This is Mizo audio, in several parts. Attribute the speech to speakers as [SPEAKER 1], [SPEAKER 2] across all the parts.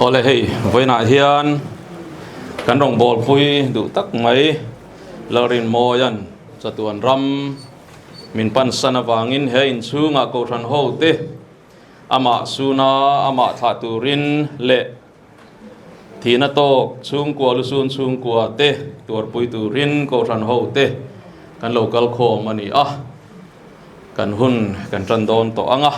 [SPEAKER 1] Awle hei vawiinah hian kan rawngbawlpui duh tak mai Lalrinmawia'n chatuan ram min pansan avangin he inchhungah Kohhran ho te amah suna amah thlah turin leh Thihna tawk chhungkua lusun chhungkua te tuarpui turin Kohhran ho te kan lo kal khawm a ni a, kan hun kan tan dawn tawh ang a.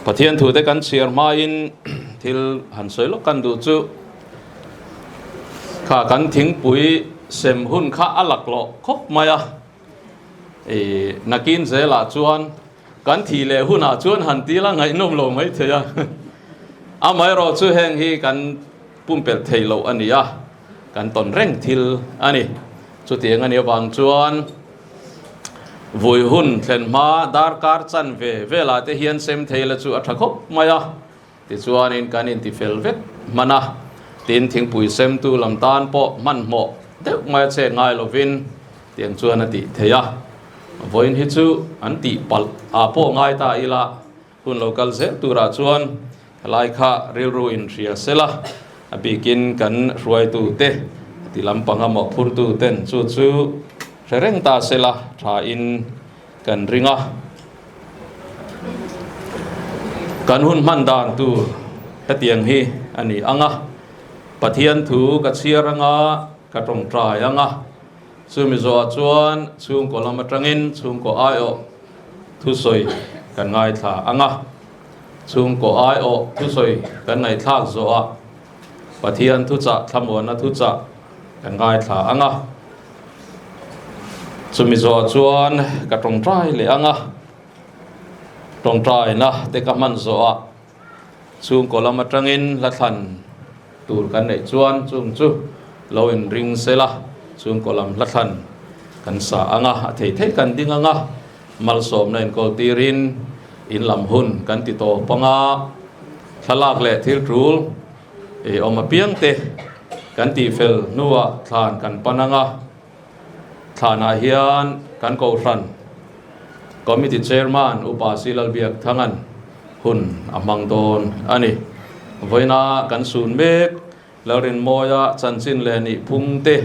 [SPEAKER 1] Pathian thu te kan chhiar hmain thil han sawi lawk kan duh chu kha kan thingpui sem hun kha a laklawh khawp mai a, ih nakin zelah chuan Kan thih leh hunah chuan han til a ngaihnawm lo mai thei a, amaherawh chu heng hi kan pumpelh thei loh a ni a, kan tawn reng thil a ni. Chutiang a nih avang chuan vui hun thlen hma darkar chanve velah te hian sem thei la chu a tha khawp mai a, tichuanin kan intifel vek hman a, tin thingpui semtu lam tan pawh hmanhmawh deuh mai a chet ngai lovin tiang chuan a tih theih a. Vawiin hi chu an tih palh ah pawh ngai ta ila, hun lo kal zel turah chuan helai kha rilru inhria sela, a bikin kan hruaitu te ti lampang a mawhphurtu ten chu chu hre reng ta sela tha in kan ring a. Kan hun hman dan tur hetiang hi a ni ang a, Pathian thu ka chhiar anga ka tawngtai ang a. Chumi zawhah chuan chhungkaw lam atangin chhungkaw aiawh thusawi kan ngaithla ang a. Chhungkaw aiawh thusawi kan ngaihthlak zawhah Pathian thuchah thlamuanna thuchah kan ngaithla ang a. Chumi zawhah chuan ka tawngtai leh ang a. Tawngtaina te ka hman zawhah chhungkaw lam atangin hla thlan tur kan neih chuan chung chu lo inring sela chhungkaw lam hla thlan kan sa ang a, a thei thei kan ding ang a, malsawmna inkawl tirin in lam hun kan ti tawp ang a, thlalak leh thil tul ei awm apiang te kan tihfel hnuah thlan kan pan ang a. Thlanah hian kan Kohhran Committee Chairman Upa Si Lalbiak Thangan hun a hmang dawn a ni. Vawiina kan sun mek Lalrinmawia chanchin leh nihphung te,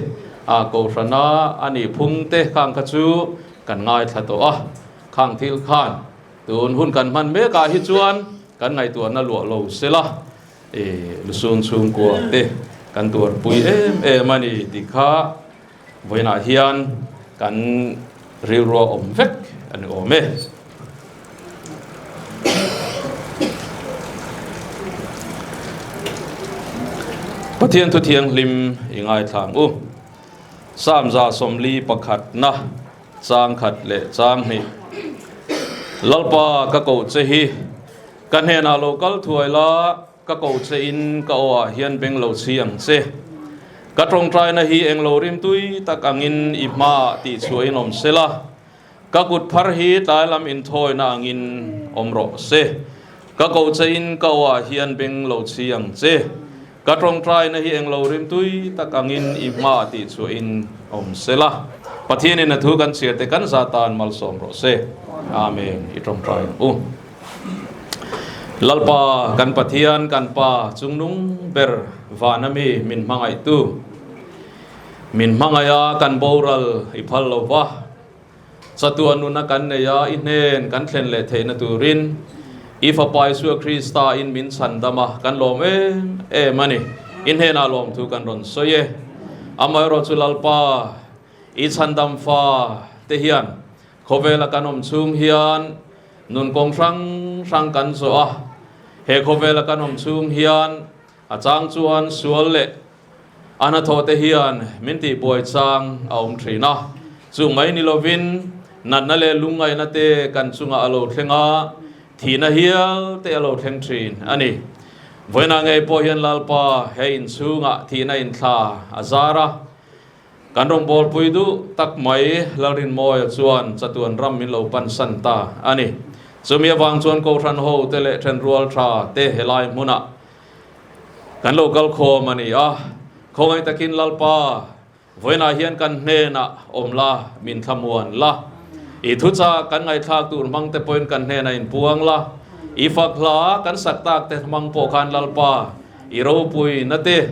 [SPEAKER 1] a Kohhrana a nihphung te khang kha chu kan ngaithla tawh a. Khang thil khan tun hun kan hman mekah hi chuan kan ngaihtuahna luah lo sela. Lusun chhungkua te kan tuarpui em em a ni tih kha vawiinah hian kan rilrua awm vek a ni awm e. Pathian thu thianghlim i ngaithla ang u. Samza 41 chang khat leh chang hnih. Lalpa ka koh che hi. Ka hnenah lo kal thuai la, ka ko che in ka aw ah hian beng lo chhi ang che. Ka tawngtaina hi englo rimtui tak angin i hmaah tih chhuah in awm se la, ka kut phar hi tlai lam inthawina angin awm rawh se. Ka ko che in ka aw ah hian beng lo chhi ang che. Ka tawngtaina hi englo rimtui tak angin i hmaah tih chhuah in awm se la. Pathianin a thu kan chhiar te kan za tan malsawm rawh se. Amen. I tawngtai ang u. Lalpa kan Pathian kan Pa chungnung ber vana mi min hmangaihtu min hmangaiha kan boral i phal lo va, chatuah nuna kan nei a i hnen kan thlen leh theihna turin i Fapa Isua Krista in min chhandam a kan lawm em em a ni. I hnenah lawmthu kan rawn sawi e. Amaherawhchu Lalpa i chhandam fa te hian Khawvela kan awm chhung hian nun kawng hrang hrang kan zawh a, he khawvela kan awm chhung hian a chang chuan sual leh a hnathawh te hian min tihbuai chang a awm thin a. Chu mai ni lovin natna leh lungngaihna te kan chungah a lo thleng a, thihna hial te a lo thleng thin a ni. Vawiinah ngei pawh hian Lalpa he inchhungah thihna inthla a zar a. Kan rawngbawlpui duh tak mai Lalrinmawia chuan chatuan ram min lo pansan ta a ni. Chumi avang chuan Kohhran ho te leh thenrual tha te helai hmunah kan lo kal khawm a ni a. Khawngaih takin Lalpa, vawiinah hian kan hnenah awm la, min thlamuan la. I thuchah kan ngaihthlak tur hmang te pawhin kan hnenah inpuang la. I fak hla kan sak tak te hmang pawh khan Lalpa i ropui na te,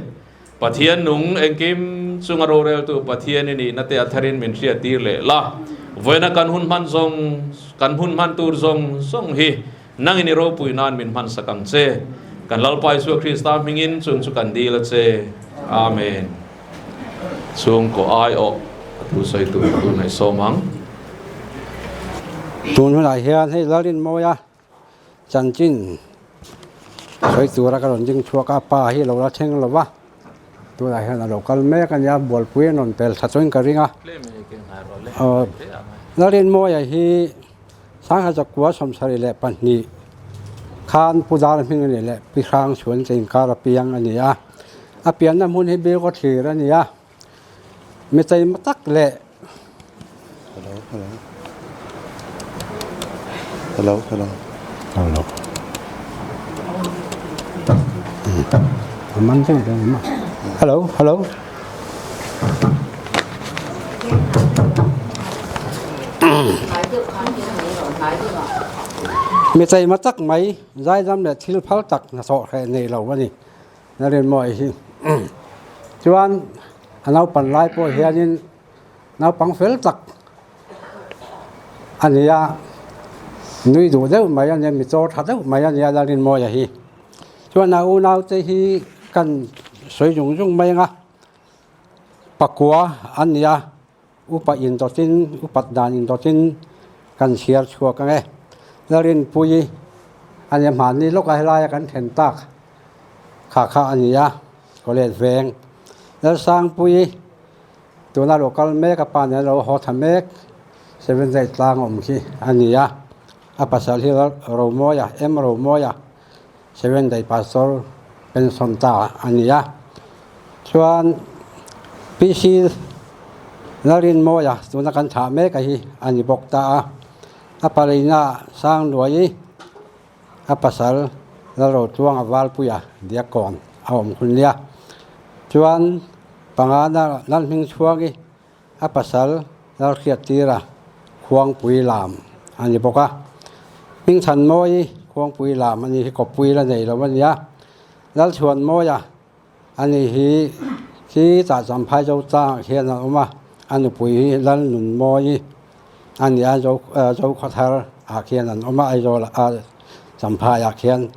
[SPEAKER 1] Pathian nung engkim chunga roreltu Pathian i nihna te a tharin min hriat tir leh la. Vawiina kan hun hman zawng, kan hun hman tur zawng zawng hi nangin i ropui nan min hman sak ang che. Kan Lalpa Isua Krista hmingin chung chu kan dil a che. Amen. Chhungkaw aiawh a thu sawi tur ka ngaihsawm ang.
[SPEAKER 2] Tun hunah hian hei Lalrinmawia Chanchin sawi tura ka rawn ding chhuak a, pa hi a lo la thleng lo va, tunah hian a lo kal mek a nia, bualpui an rawn pel tha chuan ka ring a. Aw Lalrinmawia hi Sangha Zakua 72 khan Pu Dar hming a ni leh Pi Hrang chhuan che inkar a piang a ni a, a pianna hmun hi Bilkaw thlir a ni a. Mi cheima tak leh
[SPEAKER 3] Hello hello Hello hello
[SPEAKER 2] Hello Man chu ma Hello hello Mi cheima tak mai zaidam leh thil phal tak hnathawh hreh nei lo a ni. Lalrinmawia hi chuan a naupan lai pawh hianin naupang fel tak a ni a, nui duh deuh mai a nia, mi chaw tha deuh mai a nia Lalrinmawia hi. Chuan a unaute hi kan sawi zung zung mai ang a, pakua a ni a. Upa indawtin, upat dan indawtin kan chhiar chhuak ang e. Lalrinpuii a nia hmanni lawka helaia kan then tak kha kha a ni a, college veng. Lalsangpuii tuna lo kal mek a pa nen lo haw tha mek, Seven Day tlang awm khi a ni a. A pasal hi Romawia, M Romawia, Seven Day Pastor pension ta a ni a. Chuan PC Lalrinmawia tuna kan thah mek a hi a ni bawk ta a. A paleina Sangluai a pasal Lalrotluanga Valpuia Diakkawn a awm hun nia. Chuan pangana Lalhmingchhuangi A pasal Lalhriattira Khuangpui lam a ni bawk a, Hmingchhanmawii Khuangpui lam a ni hi kawppui la nei lo a nia. Lalchhuanmawia a ni hi khi tah Champhai Zotlang ah khian a awm a, a nupui hi Lalnunmawii a ni a, Zokhawthar ah khian an awm a, Aizawl ah Champhai ah khian.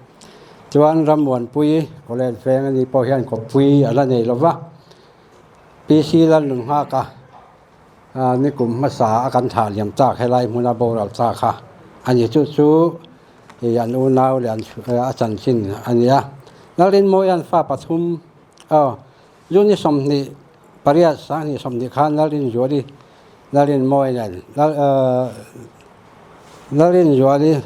[SPEAKER 2] Chuan Rammuanpuii College veng a ni pawh hian kawppui a la nei lo va. PC Lalnunghaka nikum hmasa a kan thah liam tak helai hmuna boral ta kha a ni. Chu chu an unau leh a chanchin a ni a. Lalrinmawia'n fa pathum aw June 28 2020 khan Lalrinzuali Lalrinmawi nen Lalrinzuali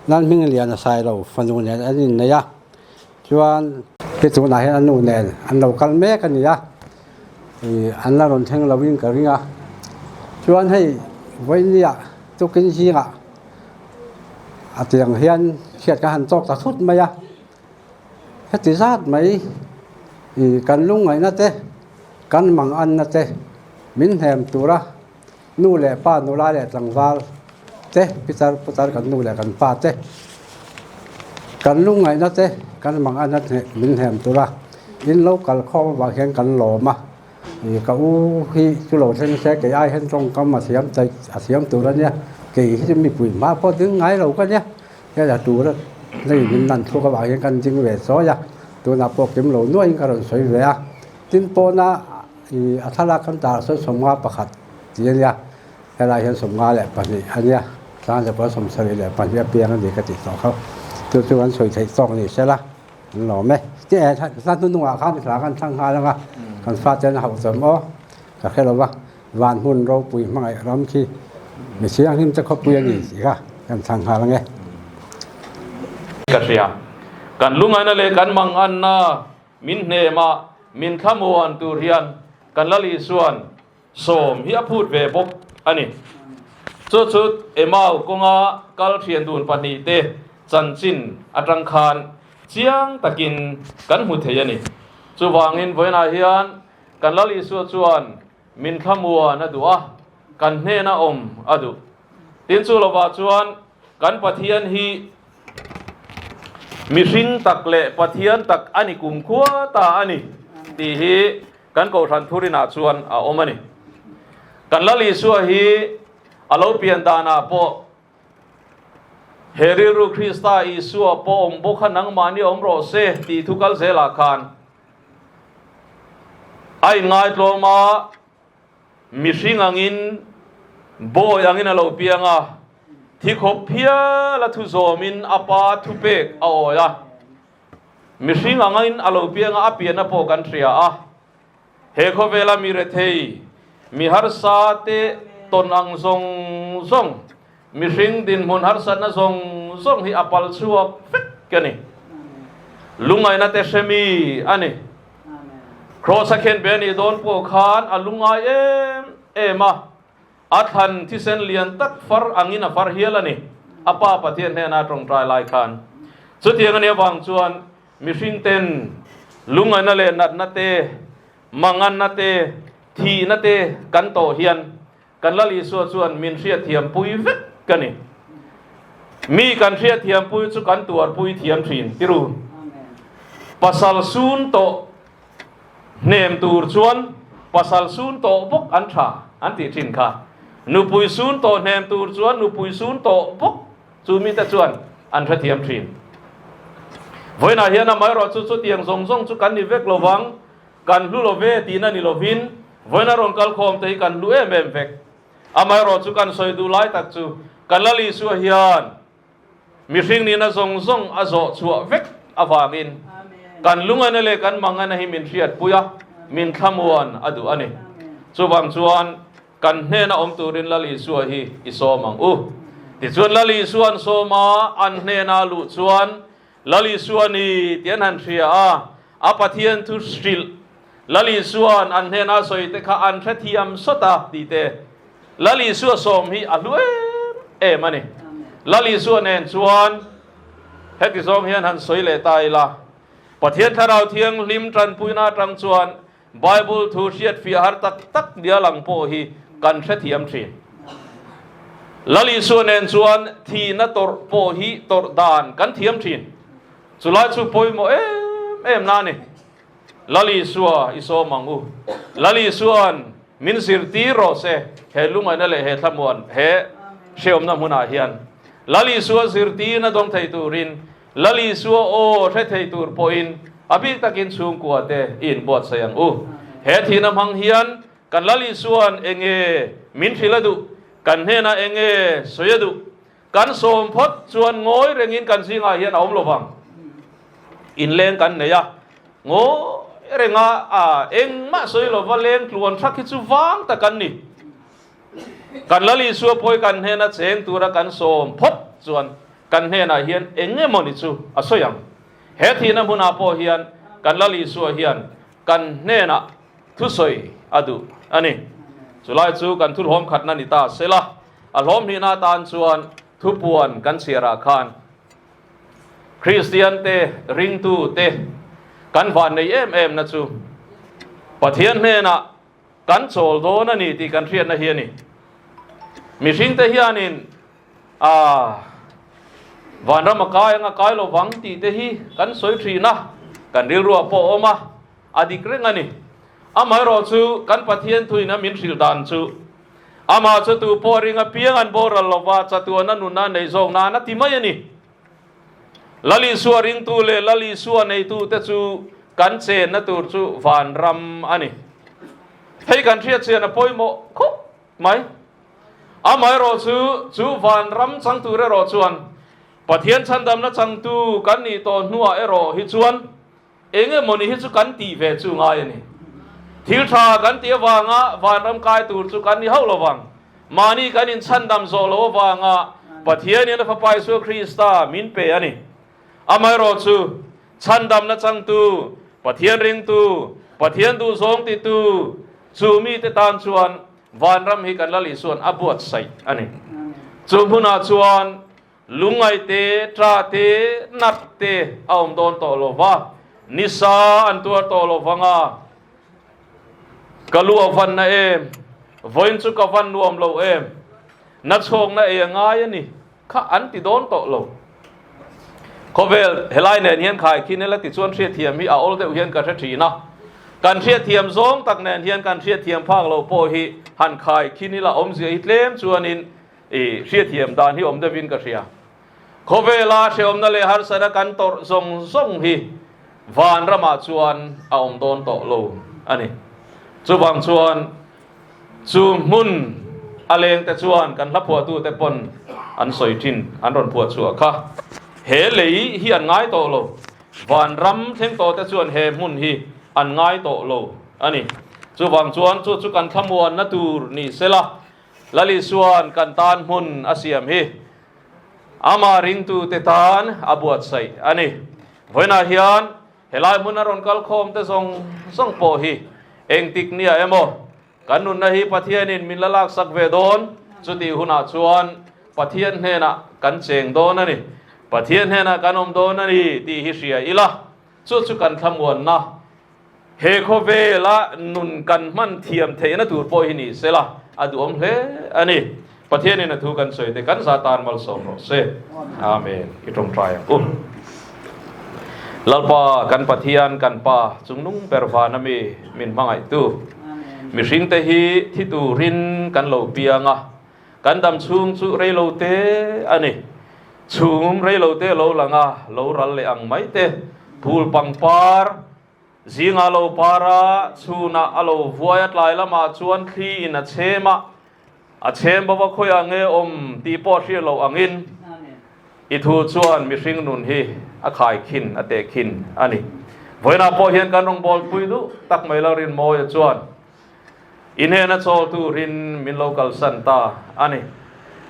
[SPEAKER 2] Lalhmingliana Sailo fanu nen an innei a. Chuan he tunah hian a nu nen an lo kal mek a ni a, ih an la rawn thleng loin ka ring a. Chuan hei vawinia tukin zingah a tiang hian chhiat ka han tawk ta thut mai a, heti zat mai ih kan lungngaihna te kan manganna te min hnem tura Nu leh pa, nula leh tlangval te, pitar putar kan nu leh kan pa te, kan lungngaihna te, kan manganna te min hnem tur a, in lo kal khawm avang hian kan lawm a, ih ka u hi chu lo thleng se kei ai hian tawngkam a siam ta a siam tur a nia, kei hi chu mipui hma pawh ding ngai lo ka nia, hei a tur a nei min nan thluk avang hian kan ding ve chawi a, tunah pawh kim lo nuaiin ka rawn sawi ve a, tin pawna. Ih a thlalak kan tarah sawn 51 tih a nia, helai hian 52 a nia, tlangzawh pawh 72 a piang a ni ka tih tawh kha, chu chu an sawi theih tawk ni se la, an lawm e. Ti e hla hnunungah khan hla kan thlang nghal ang a, kan fate an hauh chawm aw, ka hre lo va, van hmun ropui hmangaih ram khi mi thianghlim te khawpui a ni tih kha kan thlang nghal ang e.
[SPEAKER 1] Ka hria, kan lungaina leh kan manganna Min hnema min thlamuan tur hian kan Lal Isuan sawm hi a phut ve bawk a ni. Chu chu Emau kawnga kal thian dun pahnihte chanchin atang khan chiang takin kan hmu thei a ni. Chuvangin vawiinah hian kan Lal Isua chuan min thlamuan a duh a, kan hnena awm a duh. Tin chu lovah chuan kan Pathian hi. Mihring tak leh Pathian tak a ni kumkhua ta a ni tih hi kan Kohhran thurinah chuan a awm a ni. Kan Lal Isua hi a lo pian danah pawh he rilru Krista Isua pawh awm bawk kha nangmahni awm rawh se tih thu kal zelah khan a inngaitlawm a, Mihring angin bawi angin a lo piang a, thi khawp phial a thu zawmin a pa thupek a awi a. Mihring angin a lo piang a, a pianna pawh kan hria a. He khawvela mi rethei, mi harsa te tawn ang zawng zawng, mihring dinhmun harsatna zawng zawng hi a pal chhuak vek a ni. Lungaina te hre mi a ni. Kraws a khen ve a nih dawn pawh khan a lungai em em a, a thlan thisen lian tak far angin a far hial a ni, a Pa Pathian hnena a tawngtai lai khan. Chutiang a nih avang chuan mihring ten lungaina leh natna te, manganna te, thihna te kan tawh hian kan Lal Isua chuan min hriatthiampui vek a ni. Mi kan hriatthiampui chu kan tuarpui thiam thin tiru. Pasal sun tawh hnem tur chuan pasal sun tawh bawk an tha an tih thin kha. Nupui sun tawh hnem tur chuan nupui sun tawh bawk chu mite chuan an hrethiam thin. Vawiinah hian amaherawhchu chutiang zawng zawng chu kan ni vek lovang. Kan hlu lo ve tihna ni lovin vawiin a rawn kal khawm te hi kan hlu em em vek. Amaherawh chu kan sawi duh lai tak chu kan Lal Isua hian mihring nihna zawng zawng a zawh chhuah vek avangin kan lungaina leh kan mangana hi min hriatpui a, min thlamuan a duh a ni. Chuvang chuan kan hnena awm turin Lal Isua hi i sawm ang u. Tichuan Lal Isua an sawm a, an hnena luh chuan Lal Isua ni tih an han hria a, a Pathian thu hrilh Lal Isua'n an hnena sawi te kha an hrethiam sawt a tih te. Lal Isua sawm hi a hlu em em a ni. Lal Isua nen chuan heti zawng hian han sawi leh ta ila, Pathian Thlarau Thianghlim tanpuina atang chuan Bible thu hriatfiah har tak tak nia lang pawh hi kan hrethiam thin. Lal Isua nen chuan thihna tawrh pawh hi tawrh dan kan thiam thin. Chulai chu pawimawh em em na a ni. Lal Isua i sawm ang u. Lal Isua'n min zirtir rawh se he lungaina leh he thlamuan he hreawmna hmunah hian. Lal Isua zirtirna dawng thei turin Lal Isua aw hre thei tur pawhin a bik takin chhungkua te i inbuatsaih ang u. He thihna hmang hian kan Lal Isua'n enge min hrilh a duh, kan hnenah enge sawi a duh, kan sawm phawt chuan ngawi rengin kan zingah hian a awm lo vang. Inleng kan nei a, ngawi renga a engmah sawi lova leng tluan thak hi chu vang tak an ni. Kan Lal Isua pawi kan hnena cheng tura kan sawm phawt chuan Kan hnenah hian eng nge mawni chu a sawi ang? He thihna hmunah pawh hian kan Lal Isua hian kan hnenah thusawi a duh a ni. Chulai chu kan thulhawm khatna ni ta sela, a hlawm hnihna atan chuan thupuan kan chhiarah khan Kristian te, ringtu te kan vannei em em na chu Pathian hnenah kan chawl dawn a ni tih kan hriatna hi a ni. Mihringte hianin A, vanram a kai anga kai lo vang tih te hi kan sawi thin a, kan rilruah pawh a awm a, a dik reng a ni. Amaherawh chu kan Pathian thuin a min hrilh dan chu, Amah chu tu pawh ring apiang an boral lo va, chatuana nunna nei zawk nan a ti mai a ni. Lal Isua ringtu leh Lal Isua neitute chu kan chenna tur chu vanram a ni. Hei kan hriatchian a pawimawh khawp mai. Amaherawh chu, chu vanram chang tur erawh chuan Pathian chhandamna changtu kan nih tawh hnuah erawh hi chuan eng emawni hi chu kan tih ve chu ngai a ni. Thil tha kan tih avanga vanram kai tur chu kan ni hauh lo vang. Mahni kan inchhandam zawh loh avanga Pathianin a Fapa Isua Krista min pe a ni. Amaherawh chu, chhandamna changtu, Pathian ringtu, Pathian duhzawng titu chu mite tan chuan Vanram hi kan Lal Isua'n a buatsaih a ni. Chu hmunah chuan lungngaih te, ṭah te, nat te a awm dawn tawh lo va, nisa an tuar tawh lo vang a, Ka lu a van na em? Vawiin chu ka van nuam lo em? Na chhawkna ei a ngai a ni kha an ti dawn tawh lo. Khawvel helai nen hian khaikhin ila tichuan hriatthiam hi a awl deuh hian ka hre thin a. Kan hriatthiam zawng tak nen hian kan hriatthiam phak lo pawh hi han khaikhin ila awmzia hi tlem chuanin i hriatthiam dan hi awm deuhin ka hria. Khawvela hrehawmna leh harsatna kan tawrh zawng zawng hi van ramah chuan a awm dawn tawh lo a ni. Chuvang chuan chu hmun a lengte chuan kan hla phuahtute pawn an sawi thin, an rawn phuah chhuah kha. He lei hi an ngai tawh lo. Van ram thleng tawhte chuan he hmun hi an ngai tawh lo a ni. Chuvang chuan chu chu kan thlamuanna tur ni sela, Lalisuan kan tan hmun a siam hi Amah ringtute tan a buatsaih a ni. Vawiinah hian helai hmuna rawn kal khawmte zawng zawng pawh hi engtik nia emaw kan nunna hi Pathianin min la laksak ve dawn, chutih hunah chuan Pathian hnenah kan cheng dawn a ni, Pathian hnenah kan awm dawn a ni tih hi hria ila, chu chu kan thlamuanna he khawvela nun kan hman thiam theihna tur pawh hi ni sela a duhawm hle a ni. Pathianin a thu kan sawi te kan za tan malsawm rawh se. Amen. I tawngtai ang u. Lalpa kan Pathian kan Pa chungnung ber van ami min hmangaihtu mihringte hi thi turin kan lo piang a, kan dam chhung chu reilo te a ni. Chhung reilo te lo lang a, lo ral leh ang mai te, phul pangpar Zingah lo par a, chhunah a lo vuai a, tlai lamah chuan thli in a chhem a, a chhem bawk a khawiah nge awm tih pawh a hriat loh angin i thu chuan mihring nun hi a khaikhin a tehkhin a ni. Vawiinah pawh hian kan rawngbawlpui duh tak mai lo Rinmawia chuan i hnena chawl turin min lo kalsan ta a ni.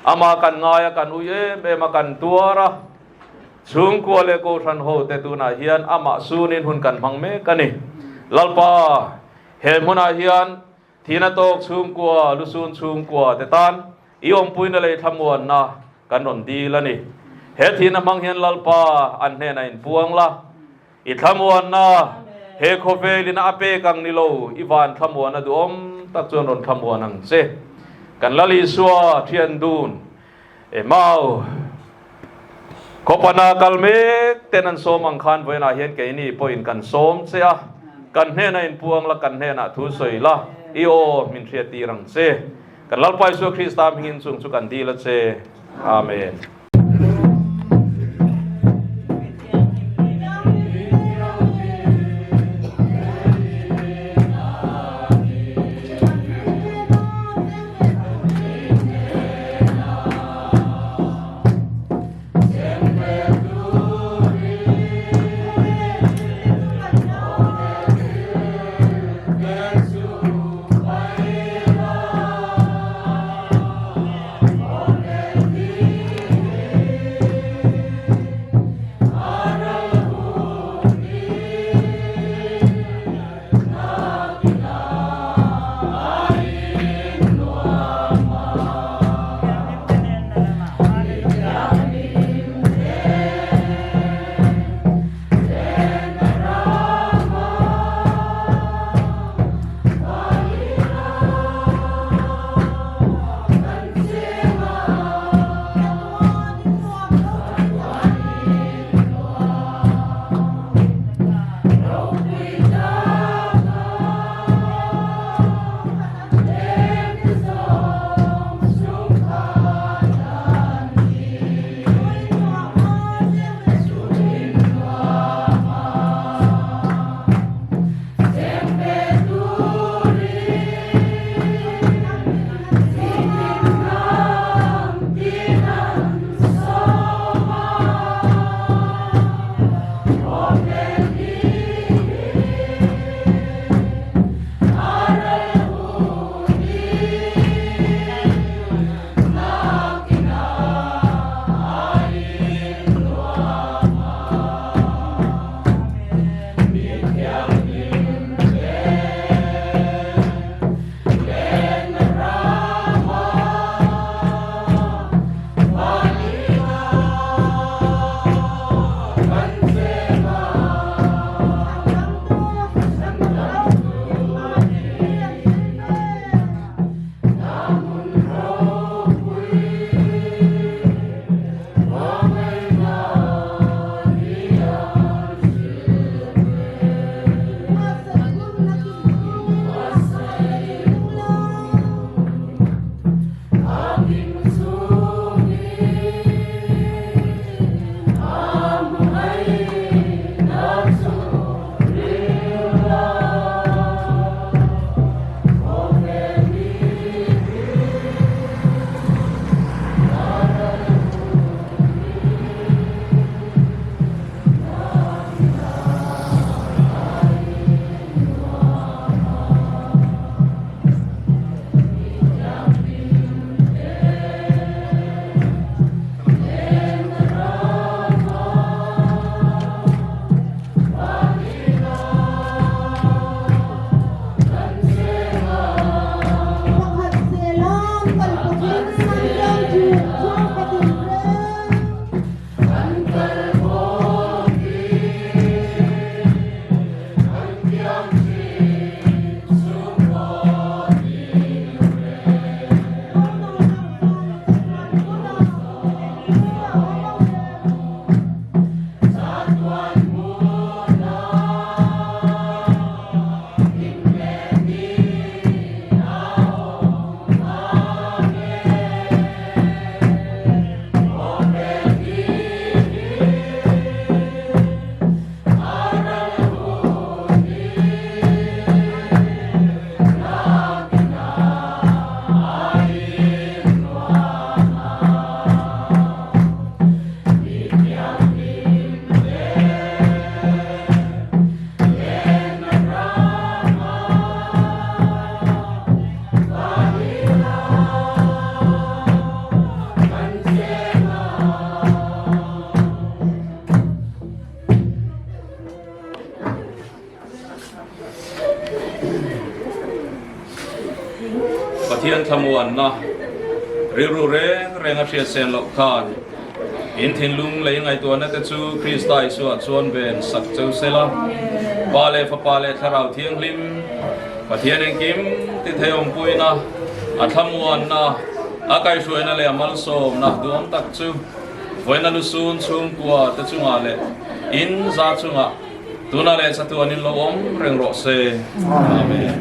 [SPEAKER 1] Amah kan ngai a, kan ui em em a, kan tuar a. Chhungkua leh Kohhran hote tunah hian amah sunin hun kan hmang mek a ni. Lalpa, he hmunah hian thihna tawk chhungkua, lusun chhungkua te tan i awmpuina leh thlamuanna kan rawn dil a ni. He thihna hmang hian Lalpa an hnenah inpuang la, i thlamuanna he khawvelin a pek ang ni lo, i van thlamuanna duhawm tak chuan rawn thlamuan ang che. Kan Lal Isua thian dun E mau, khawpana kal mek ten an sawm ang khan vawiinah hian keini pawhin kan sawm che a, kan hnenah inpuang la, kan hnenah thu sawi la, i aw min hriat tir ang che. Kan Lalpa Isua Krista hmingin chung chu kan dil a che. Amen. Pathian thlamuanna rilru reng reng a hriat sen loh khan in thinlung lei ngaihtuahna te chu Krista Isua chuan ven sak cheu sela. Pa leh Fapa leh Thlarau Thianghlim Pathian engkim ti thei awmpuina, a thlamuanna, a kaihhruaina leh a malsawmna duhawm tak chu vawiina lusun chhungkua te chungah leh in za chungah tunah leh chatuan in lo awm reng rawh se. Amen.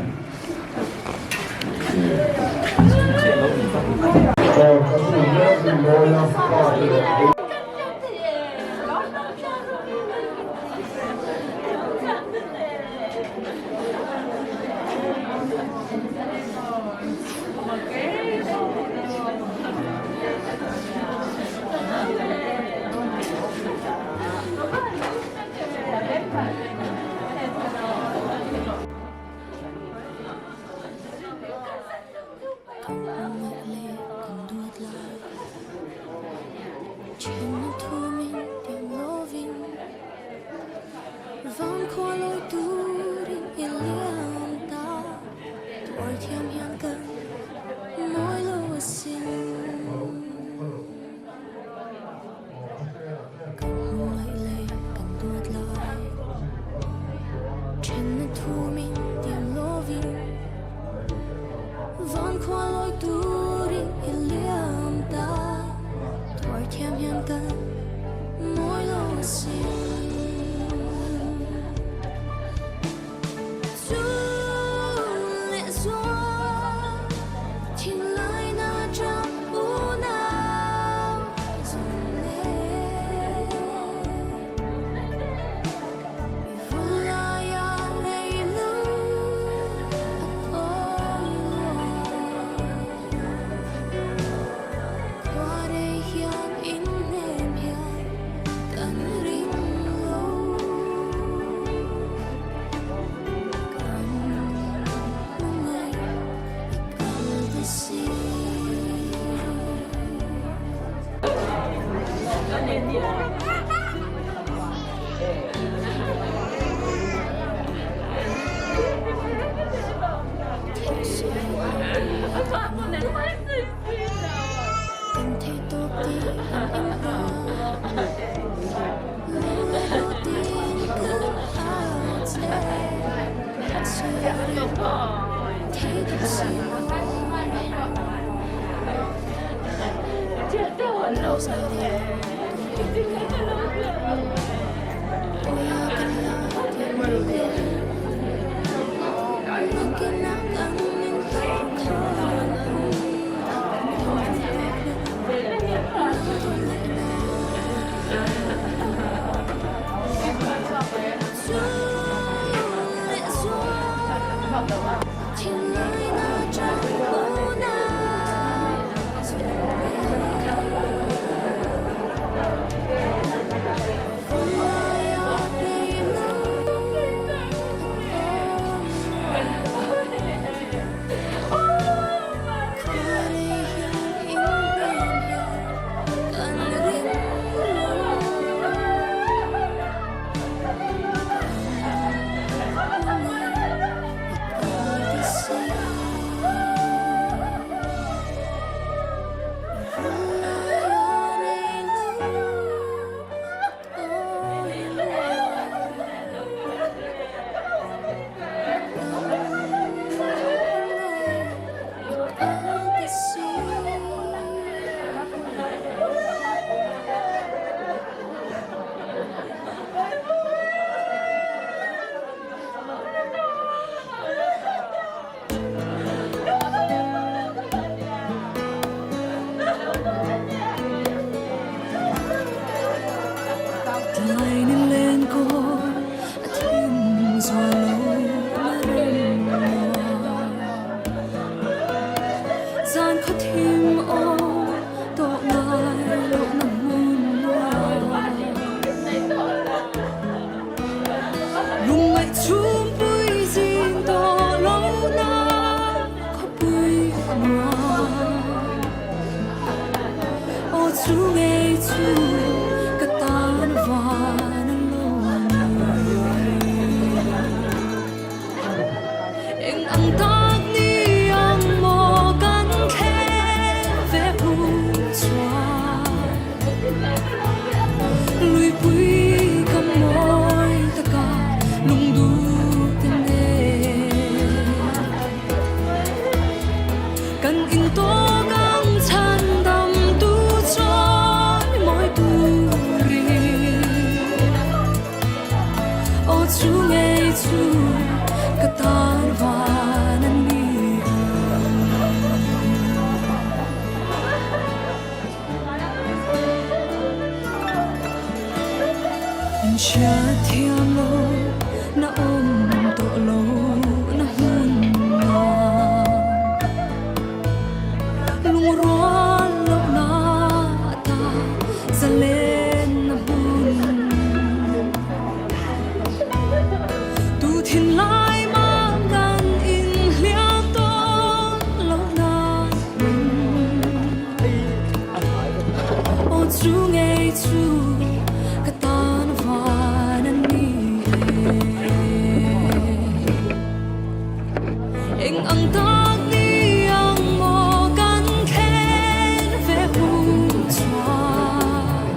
[SPEAKER 4] ang tak ni ang maw kan thlen ve hun chuan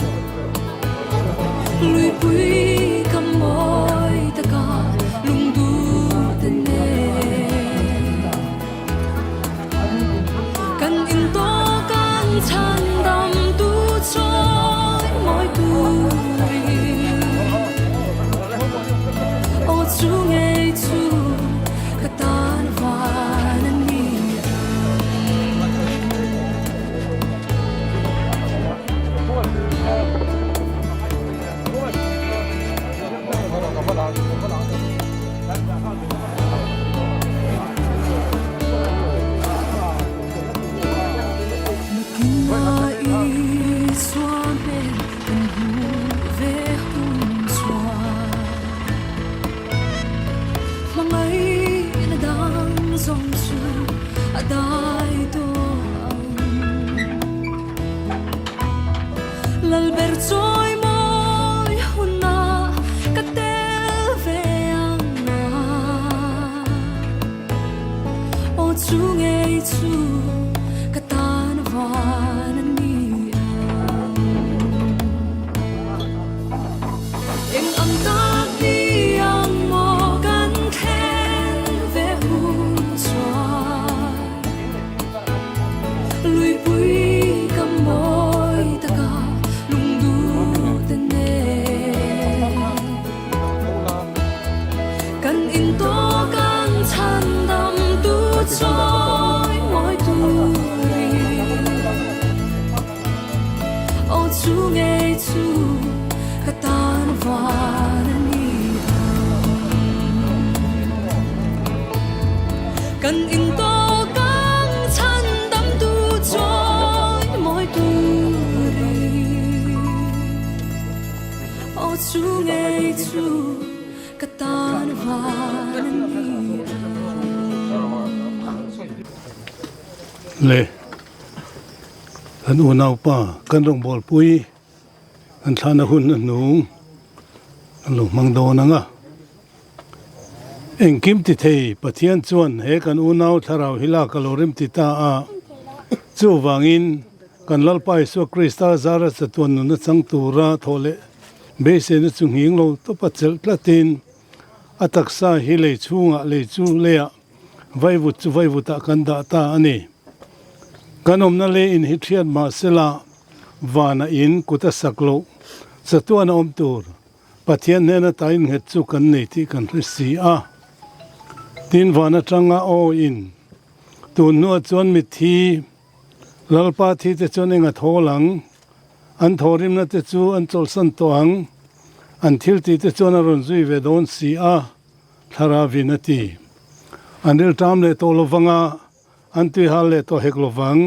[SPEAKER 4] Luipui ka mawi taka lungduh te nen Kan intawk ang chhandam tu chawi mawi turin Aw chu ngei chu ka tan van a ni ang. Nakinah Isua hmel kan hmuh ve hun chuan Hmangaihna dang zawng chu a dai tawh ang. Lalber chawi mawi hunah ka tel ve ang a. Aw chu ngei chu ka tan van a ni ang. Eng ang tak ni ang maw kan thlen ve hun chuan Luipui ka mawi taka lungduh te nen Kan intawk ang chhandam tu chawi mawi turin Aw chu ngei chu ka tan van a ni ang. Kan intawk ang chhandam tu chawi mawi turin Aw chu ngei chu ka tan van a ni ang.
[SPEAKER 5] Le. Kan unaupa kan rawngbawlpui kan thlahna hun a hnung an lo hmang dawn ang a. Engkim ti thei Pathian chuan he kan unau thlarau hi lak a lo rem ti ta a, chuvangin kan Lalpa Isua Krista zara chatuan nuna chang tura thawh leh beiseina chu nghing lo tawpa chelh tlatin a taksa hi lei chhungah lei chu leiah Vaivut chu vaivutah kan dah ta a ni. Kan awmna lei in hi thiat mah sela vana in kut a sak loh chatuan a awm tur Pathian hnena ta innghet chu kan nei tih kan hre si a. Tin van atanga aw in tun hnuah chuan mitthi Lalpa thi te chuan eng a thawl ang, an thawhrimna te chu an chawlhsan tawh ang, an thiltih te chuan a rawn zui ve dawn si a. Thlarauin a ti. An rilṭam leh tawh lovang a, an tuihal leh tawh hek lovang.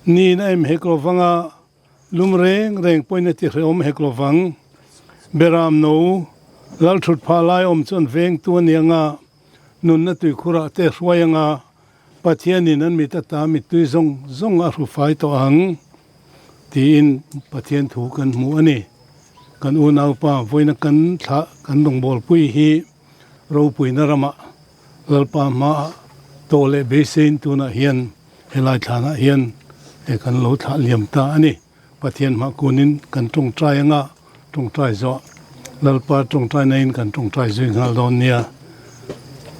[SPEAKER 5] Niin a em hek lovang a, lum reng reng pawhin a ti hrehawm hek lovang. Beram no, Lalṭhut phah lai awm chuan vengtu a ni ang a, nunna tuikhurah te hruai ang a, Pathianin an mit ata mittui zawng zawng a hru fai tawh ang, tiin Pathian thu kan hmu a ni. Kan unaupa vawiina kan thlah kan rawngbawlpui hi ropuina ramah Lalpa hmaah tawh leh beiseiin tunah hian helai thlanah hian kan lo thlah liam ta a ni. Pathian hmah kunin kan tawngtai anga tawngtai zawh Lalpa tawngtai naiin kan tawngtai zui nghal dawn nia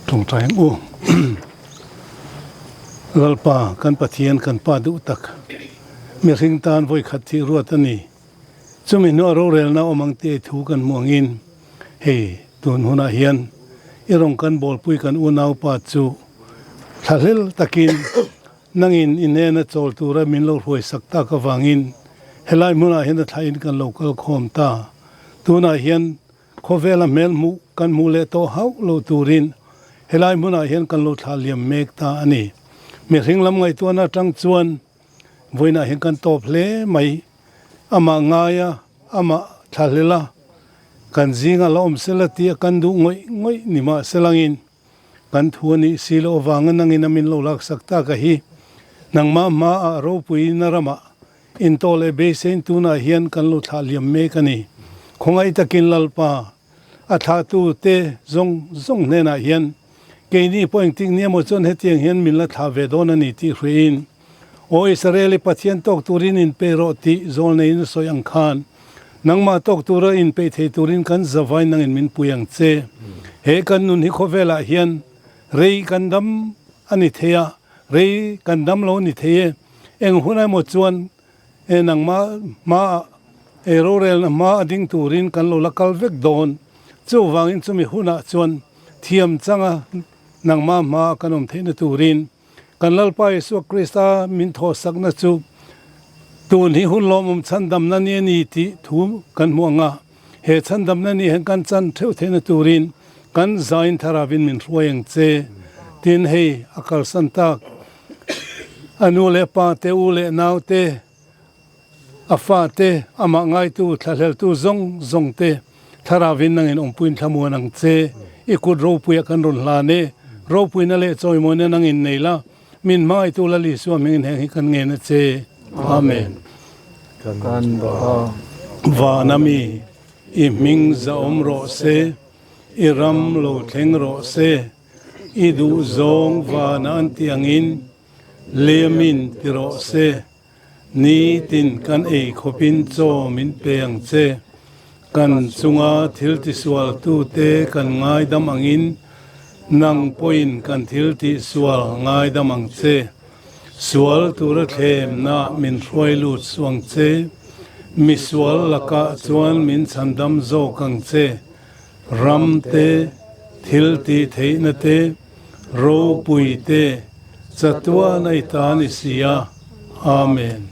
[SPEAKER 5] tawngtai ang u. Lalpa kan Pathian kan Pa duh tak mihring tan vawi khat thih ruat a ni. Chumi hnuah rorelna awm ang tih thu kan hmuh angin hei tun hunah hian i rawn kan bawlpui kan unaupa chu thlahlel takin Nangin i hnena chawl tura min lo hruai sak tak avangin helai hmunah hian a thlain kan lo kal khawm ta. Tunah hian khawvela hmel hmuh kan hmuh leh tawh hauh lo turin helai hmunah hian kan lo thlah liam mek ta a ni. Mihring lam ngaihtuahna atang chuan vawiinah hian kan tawp hle mai. Amah ngaia, amah thlahlela kan zinga la awm sela tia kan duh ngawih ngawih ni mahselangin Kan thu a nih si loh avanga nangin a min lo laksak tak a hi. Nangmah hmaah ropuina ramah intawh leh beisein tunah hian kan lo thlah liam mek a ni. Khawngaih takin Lalpa, a thlahtute zawng zawng hnenah hian Keini pawh engtik ni emaw chuan hetiang hian min la thlah ve dawn a ni tih hriin, Aw Israel-i Pathian tawk turin inpeih rawh tih zawl neiin a sawi ang khan, nangmah tawk tura inpeih thei turin kan zavai nangin min pui ang che. He kan nun hi khawvelah hian rei kan dam a ni thei a, rei kan dam lo a ni thei e. Eng hun emaw chuan e nangmah hmaah ei rorelna hma a ding turin kan lo la kal vek dawn. Chuvangin chumi hunah chuan thiam changa nangmah hmaah kan awm theihna turin Kan Lalpa Isua Krista min thawhsakna chu tun hi hun lawmawm chhandamna ni a ni tih thu kan hmu ang a, he chhandamna ni hian kan chan theuh theihna turin kan zain tharavin min hruai ang che. Tin, hei a kalsan tak a nu leh pa te, u leh nau te, A fate, amah ngaitu, thlahleltu zawng zawng te, Thlarauin nangin awmpuiin thlamuan ang che. I kut ropuia kan rawn hlan e. Ropuina leh chawimawina nangin nei la, min hmangaihtu Lal Isua hmingin heng hi kan ngen a che. Amen. Vana mi, i hming zahawm rawh se, i ram lo thleng rawh se, i duhzawng vana an tih angin liamin ti rawh se. Nitin kan ei khawpin chaw min pe ang che. Kan chunga thil tisualtute kan ngaidam angin nang pawhin kan thil tihsual ngaidam ang che. Sual tura thlemna min hruai lut suh ang che. Misual lakah chuan min chhandam zawk ang che. Ram te, thil tih theihna te, ropui te, chatuan a i ta ni si a. Amen.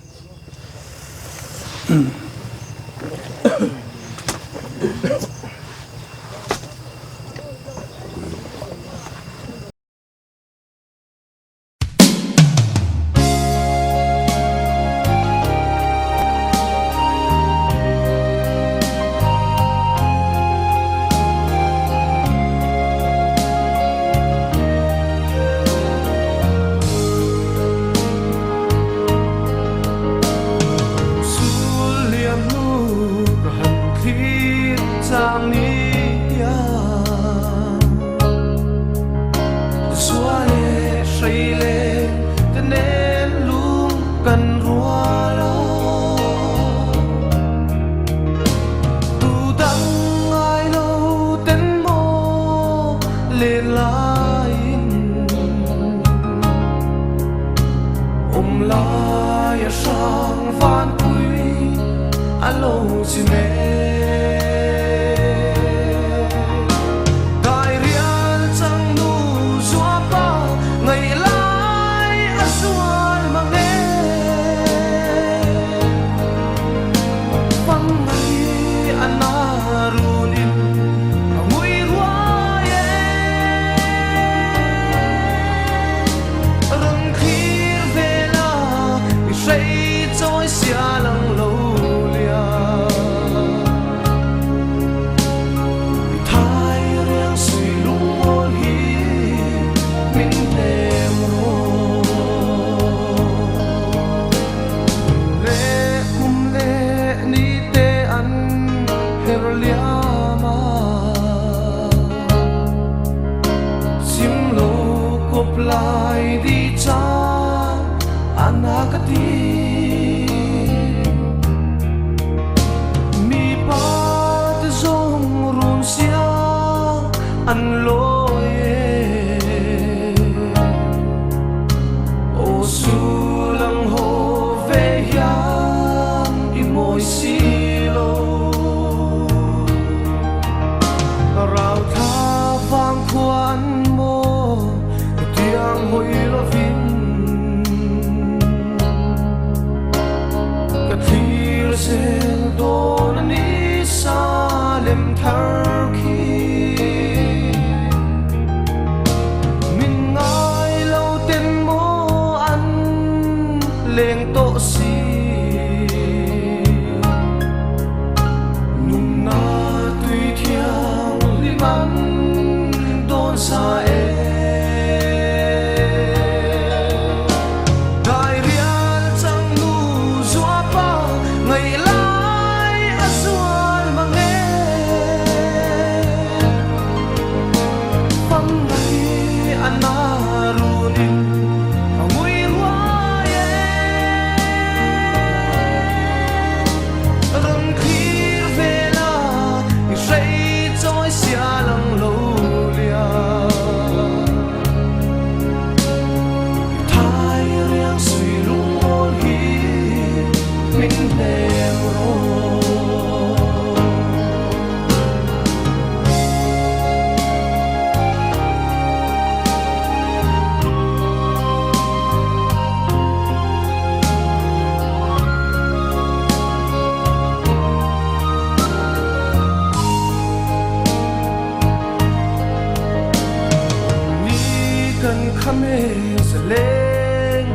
[SPEAKER 6] Zaleng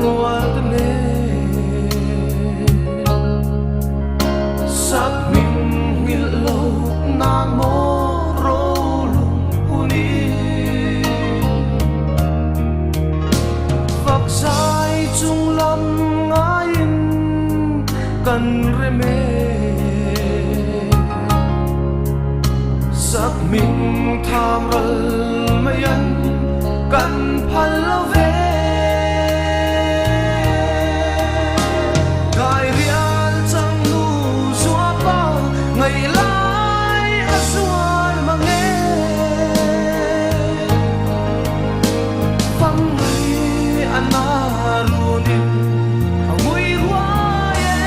[SPEAKER 6] rual te nen Sak min nghilh lo nan maw rolung hunin Fak zai chung lam ngaiin kan rem e Sak min tham ral mai an kan phal lo ve Gai rial chang nu zua pa ngai lai a zual mang e Fang ngai a na runin a ngui ruai e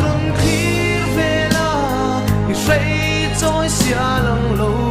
[SPEAKER 6] Rawn thlir vela i hrei chawi sia lang lo.